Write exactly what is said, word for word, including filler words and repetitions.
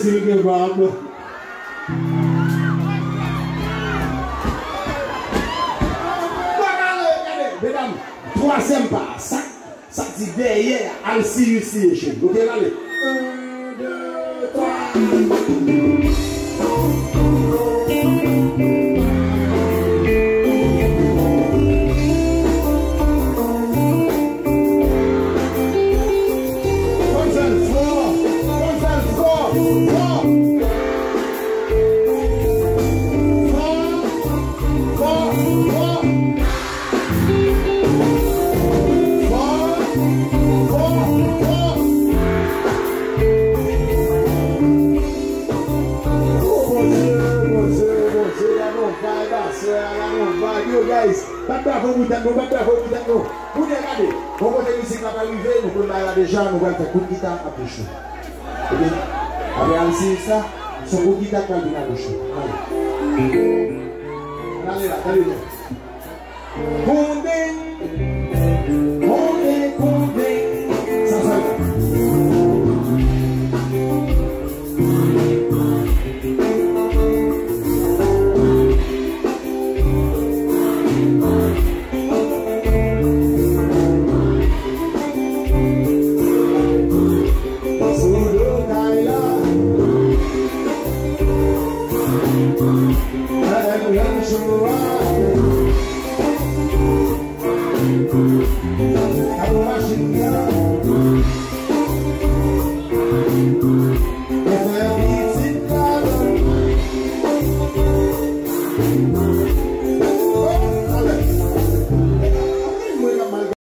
Silvebab. Gade, gade, medam, twazyèm pa, sa, sa k di dèyè a, I'll see you, see you, cheri. Ok, ale. Un, deux, trois. Fò n fè l fò, fò n fè l fò, fò. Fò, fò, fò. Fò, fò, fò. Oh, Bondye, Bondye, Bondye, gade yon vibe aswè a, gade yon vibe. Yo, guys, bat bravo pou tèt nou, bat bravo pou tèt nou. Kounye a, gade, bon kote mizik la pral rive, nou konn bagay la deja, nou pral fè kout gita ap de cho. Ok? Apre al siy sa, se kout gita k pral vin ap de cho. Ale. Ale la, ale la. Konnen, konnen, konnen, sa sa ye. Sou do kay la. Avèk Range Rover. Avèk machin nan. Mwen fè yon pitit ladan.